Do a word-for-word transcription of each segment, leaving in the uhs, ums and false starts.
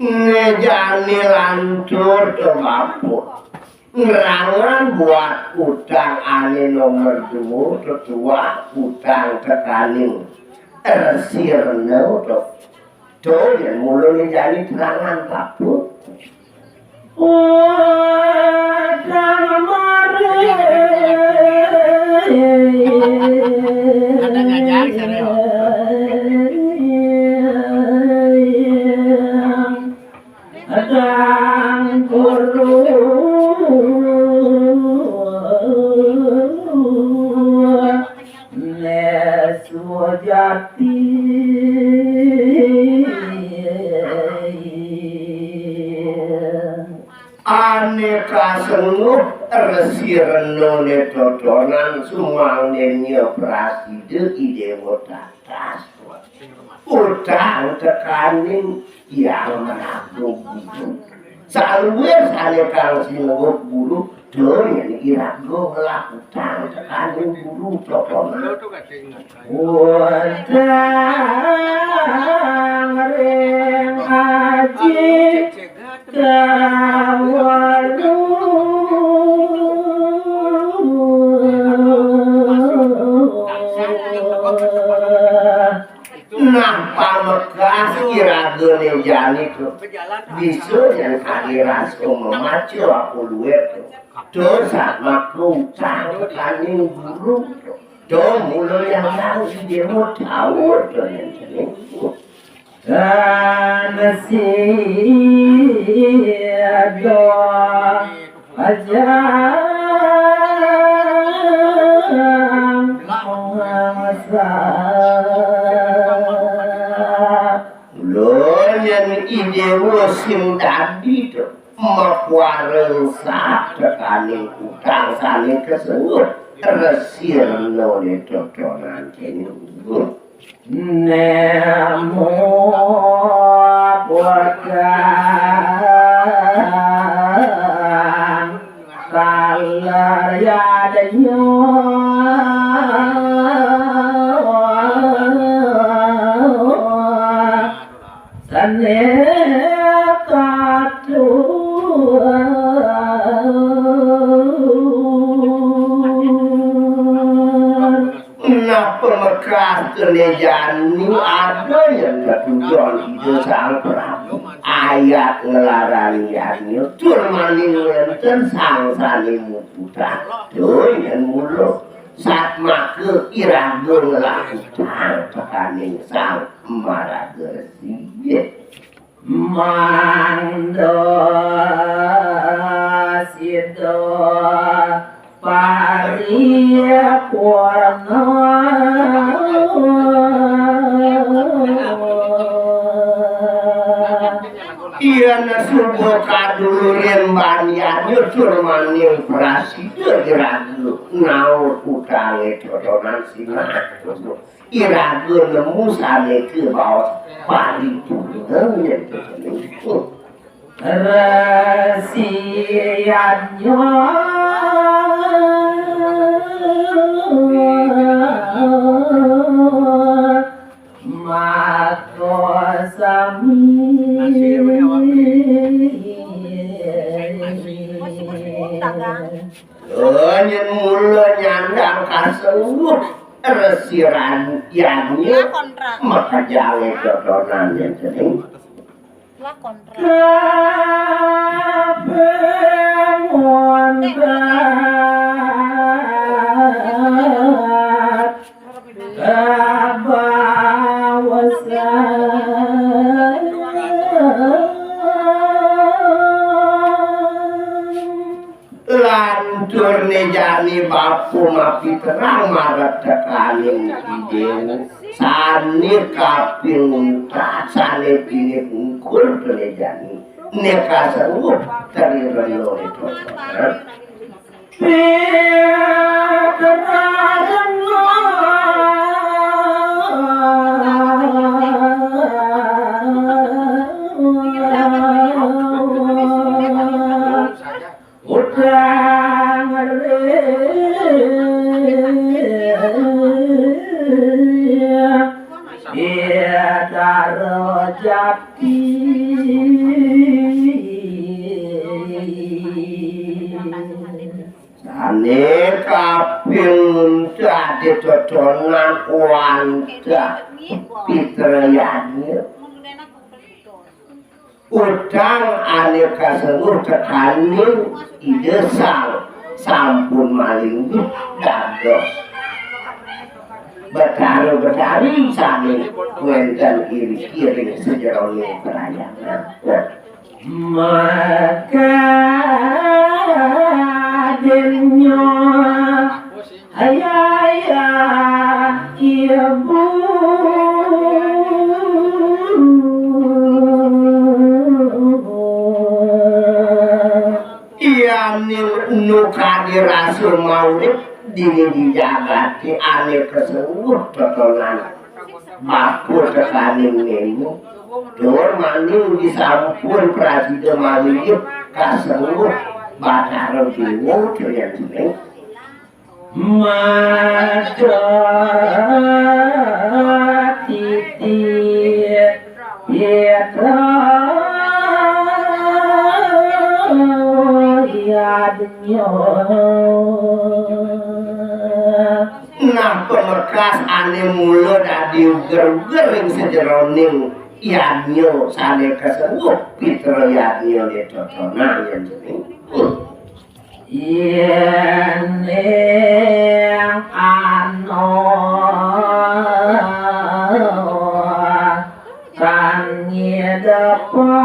Né jani lantur to bapa. Nerangan buat utang ané nomer dua, tetuah utang tekaning Resi Rena to. To, yén mula né jani terangan bapa. Ada ngajar, serius. Adang guru né sujati. Ané kasengguh Resi Rena né totonan sumangdané prasida I Déwa tatas. Utang tekaning Hyang Maraga Guru. Saluir sané kang sinengguh guru, tur yén iraga ngelah utang tekaning guru totonan. Utang ring aji kaweruh. Nah, pamekas iragané jani to. Bisa yén kadi rasa mamaca apa luwih to. To samaka utang tekaning guru to. To mula yang harus I Déwa tawur to yén kéné. Tan sida ajang mangsa. Mula yén I Déwa sing dadi to makuara sah tekaning utang sané kasengguh Resi Rena né totonan kéné. Nemu bukan taler yadnya. Sané katur. Nah, pamekas kéné jani ada yang katujon Ida Sang Prabu. Ayat nglarang yadnya, tur maning wénten sang sané muputang. Duh, yén mula satmaka iraga ngelah utang tekaning Sang Maraga Resi. Mangda sida paripurna. Yén suba kadulurin bandian nyucur maning prasida iraga naur utangé totonan sinah. Iraga nemu sané kabaos paripurna nyen. Resi yadnya maka sami. Oh, nyén mula nyandang kasengguh resiran yadnya makejangé dodonan yén cening. Kabéh ngondat kabawasan. Lanturné jani bapa mapiterang maretekaning idéna. Sané kaping untat, sané pinih ungkur, kéné jani. Né kasengguh teri rena itu. Utang Betara Jati. Sané kaping dadi totonan wantah pitrayanya. Utang ané kasengguh tekaning Ida Sang sampun malinggih dados Betara Betari sané wénten iriki ring sajeroning kerajaan. Maka denyo ayah ibu. Yaning nu kadi rasul maurip dini di jagaté ané kasengguh totonan. Bapa tekaning nemu. Tur maning disampun prasida malinggih kasengguh Batara Déwa Jayantini. Mata titi Pietro Yadnya. Nah, pamekas ané mula dadi uger-uger ring sajeroning yadnya sané kasengguh Pitra Yadnya Détotona, yén cening. Yén ing ana kang ngidepan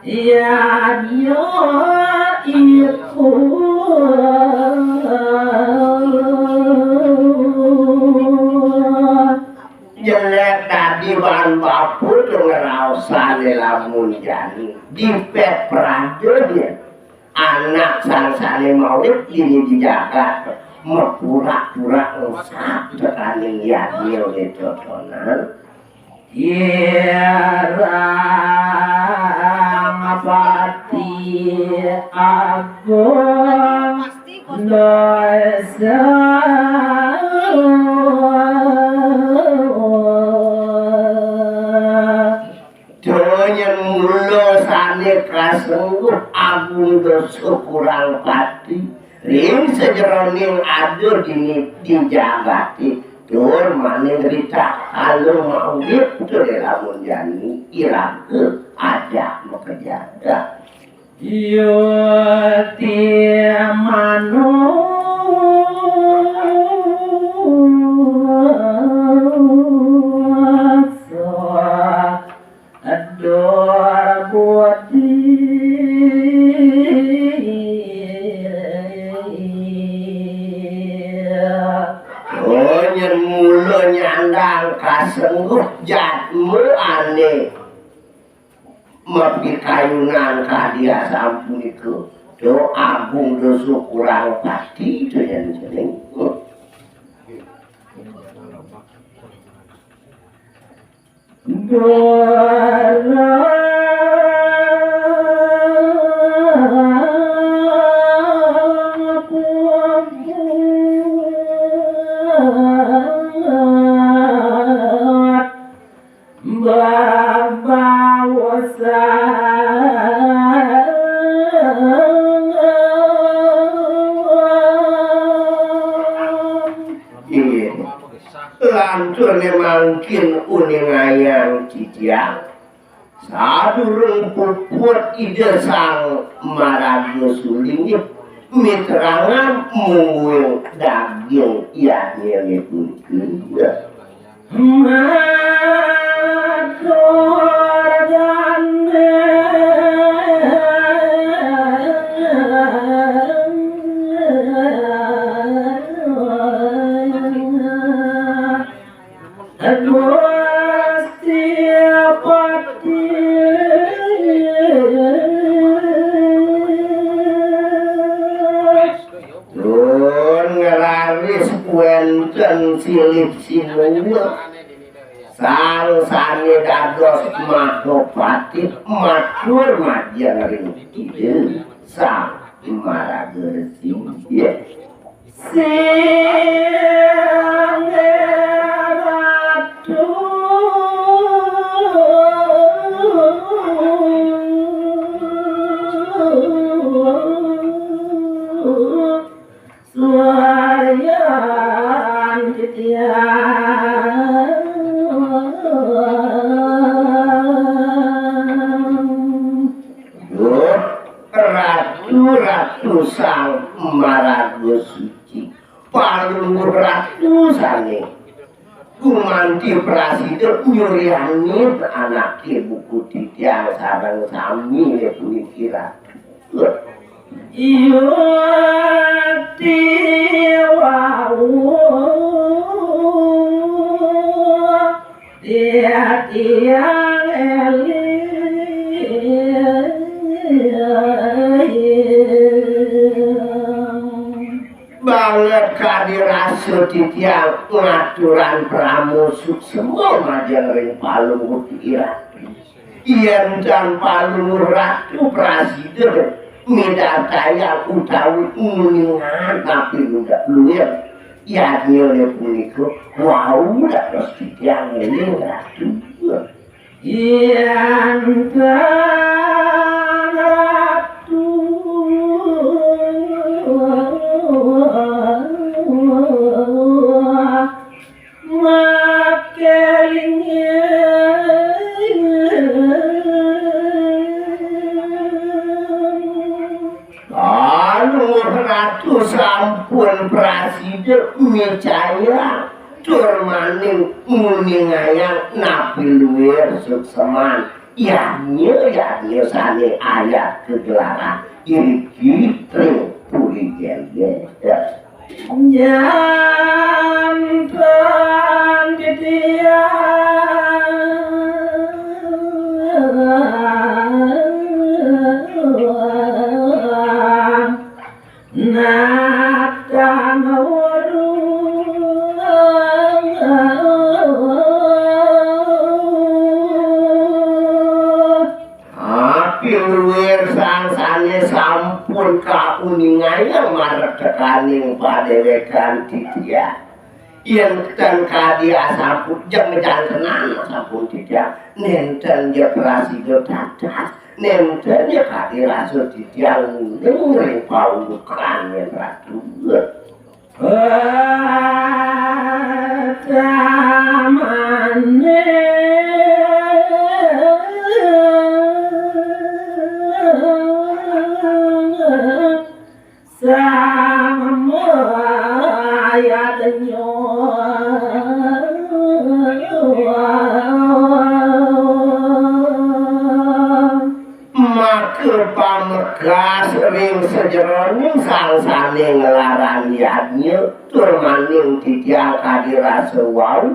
yadnya iku. Jelék dadi baan bapa to ngraosan lamun jani. Dipét prajanya anak sangsané maurip dini di jagat, mapura-pura ngusap tekaning yadnya Détotona. Kirang Pati Agung Dosa. To yén mula sané kasengguh Agung Dosa Kurang Pati ring sajeroning ada dini di jagaté, tur maning ritatkala maurip to dé lamun jani iraga ajak makejagat. Yuti manusa Dur budi. Oh, yén mula nyandang kasengguh jadma ané mapikayunan kadi asapunika, to Agung Dosa Kurang Pati, to yén cening. Inggih. Lanturné mangkin uningayang titiang, sadurung puput Ida Sang Maraga Sulinggih mitrangan mungguing daging yadnyané punika. Matur dane. Gusti Patih. Nuwun, nglaris wénten silih sinuwun. Sang sané dados Mahapatih matur majeng ring Ida Sang Maraga Resi. Sing Ratu. Suaryan titiang. Duh, ratu-ratu Sang Maraga Suci, palungguh ratu sané gumanti prasida nyurianin anaké buka titiang sareng sami puniki, Ratu. Iya tiwau, iya tiang éling. Banget kadi rasa titiang ngaturang parama suksma majeng ring Palungguh Ratu. Yén tan Palungguh Ratu prasida midartayang utawi nguningang napi luwir yadnyané punika, wau dados titiang éling, Ratu. Yén tan Ratu makélingin. Aduh, Ratu sampun prasida micayang tur maning nguningayang napi luwir suksman yadnya, yadnya sané ayat kagelaran iriki ring Puri Gélgél. Janten titiang natan weruh. Api luwir sang sané sampun kauningayang marektekaning padéwékan titiang. Yén ten kadi asampun, jeg majantenan sampun titiang nénten ja prasida tatas, nénten ja kadi rasa titiang nguning ring paurukan, yén Ratu. Patamane sang mayadnya. Maka pamekas ring sajeroning sang sané nglarang yadnya, tur maning titiang kadi rasa wau,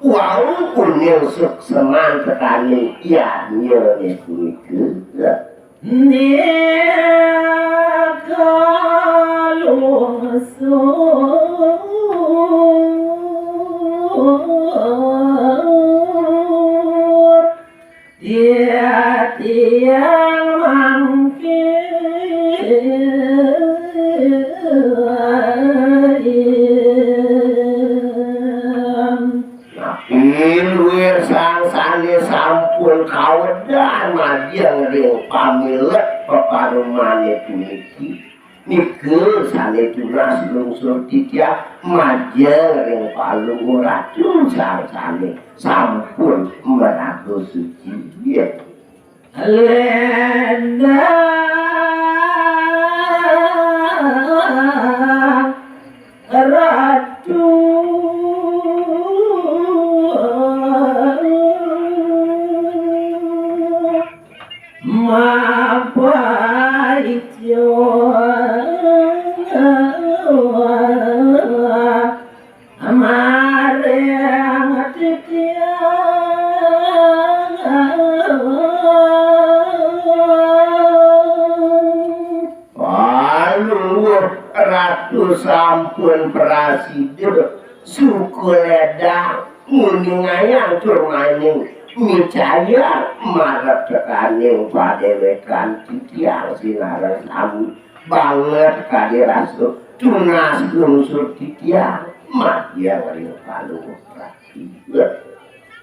wau uning suksman tekaning yadnyané punika. Nika lungsur. Titiang mangkin. Napi luir sang sané sampun kawedan majeng ring pamilet peparumané puniki. Nika sané tunas lungsur titiang majeng ring Palungguh Ratu sang sané sampun maraga suci. Léndang Ratu. Mapaijo. Maring sampun prasida suka ledang nguningayang tur maning micaya marep tekaning padewekan titiang sinareng sami banget kadi rasa tunas lungsur titiang madyang ring Palungguh Prasida.